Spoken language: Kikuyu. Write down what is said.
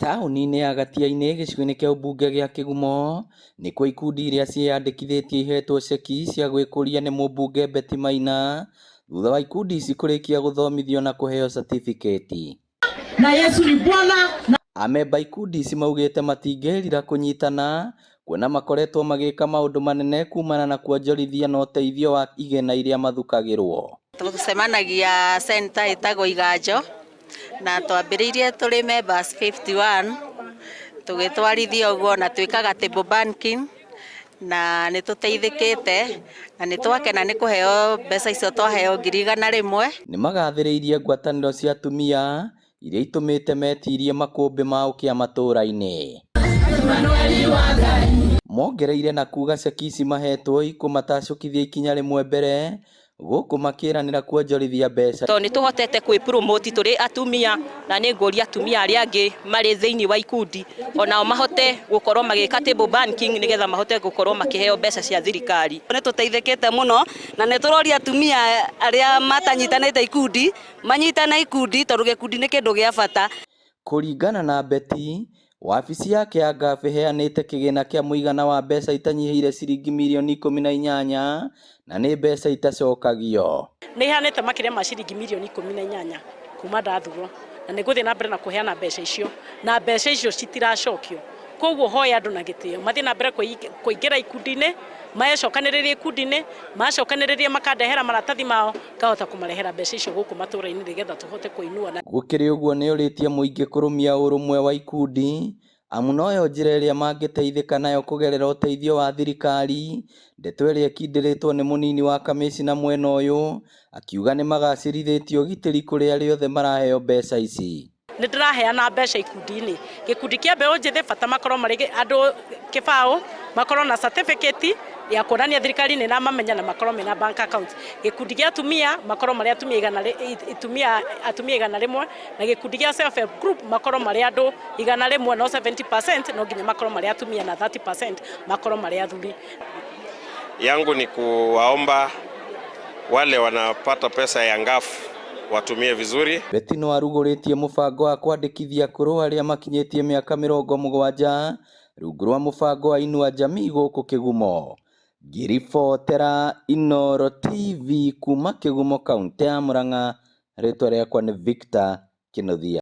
Taũni-inĩ ya Gatiainĩ gĩcigo-inĩ kĩa ũmbunge gĩa Kĩgumo nĩkuo ikundi iria ciĩyandĩkithĩtie ihetwo ceki cia gwĩkũria nĩ mũmbunge Betty Maina thutha wa ikundi ici kũrĩkia gũthomithio na kũheo certificate. Na Yesu ni Bwana na Amemba ikundi ici maugĩte matingĩrira kũnyitana kuona makoretwo magĩka maũndũ manene kumana na kuonjorithia na ũteithio wa igĩna iria mathukagĩrwo. Tũcemanagia center ĩtagwo Iganjo na twambĩrĩirie tũrĩ members 51, tũgĩtwarithia ũguo na twĩkaga table banking na nĩ tũteithĩkĩte na nĩ twakena nĩ kũheo mbeca icio twaheo 100,000. Nĩ magathĩrĩirie ngwatanĩro cia atumia iria itũmĩte metirie makũmbĩ ma ũkĩa matũra-inĩ. Mongereire na kuga ceki ici mahetwo ikũmatacũkithia ikinya rĩmwe mbere gũkũ makĩranĩra kuonjorithia mbeca. Tondũ nĩ tũhotete kwĩ promote tũrĩ atumia, na nĩ ngũria atumia arĩa angĩ marĩ thĩinĩ wa ikundi onao mahote gũkorwo magĩka table banking nĩgetha mahote gũkorwo makĩheo mbeca cia thirikari. Nĩ tũteithĩkĩte mũno na nĩ tũroria atumia arĩa matanyitanĩte ikundi manyitane ikundi tondũ gĩkundi nĩ kĩndũ gĩa bata. Kũringana na Betty, wabici yake ya NGAAF ĩheanĩte kĩgĩna kĩa mũigana wa mbeca itanyihĩire ciringi mirioni 18 na nĩ mbeca itacokagio. Nĩ iheanĩte makĩria ma ciringi mirioni 18 kuma ndathurwo, na nĩ ngũthiĩ na mbere na kũheana mbeca icio, na mbeca icio citiracokio. Koguo hoya andũ na gĩtĩo mathiĩ na mbere kũingĩra ikundi-inĩ, mecokanĩrĩrie ikundi-inĩ, macokanĩrĩria makandehera maratathi mao, ngahota kũmarehera mbeca icio gũkũ matũra-inĩ nĩgetha tũhote kũinua. Gũkĩrĩ ũguo, nĩ ũrĩtie mũingĩ kũrũmia ũrũmwe wa ikundi amu noyo njĩra ĩrĩa mangĩteithĩka nayo kũgerera ũteithio wa thirikari. Ndeto ĩrĩa ĩkindĩrĩtwo nĩ mũnini wa kamĩcina mwena ũyũ akiuga nĩ magacĩrithĩtie ũgitĩri kũrĩ arĩa othe maraheo mbeca ici. Nĩ ndĩraheana mbeca ikundi-inĩ. Gĩkundi kĩa mbeũ njĩthĩ bata makorwo marĩ andũ kĩbaũ, makorwo na certificate ya kuonania thirikari nĩ ĩramamenya na makorwo mena bank account. Gĩkundi gĩa atumia makorwo marĩ atumia igana itumia atumia 100, na gĩkundi gĩa self help group makorwo marĩ andũ 100, no 70% no nginya makorwo marĩ atumia na 30% makorwo marĩ athuri. Yangu ni kuwaomba wale wanapata pesa ya NGAAF watumie vizuri. Betty no arugũrĩtie mũbango wa kwandĩkithia akũrũ arĩa makinyĩtie mĩaka 70 rungu rwa mũbango wa Inua Jamii gũkũ Kĩgumo. Ngĩribotera Inooro TV kuma Kĩgumo, kaũntĩ ya Murang'a, rĩtwa rĩakwa nĩ Victor Kĩnuthia.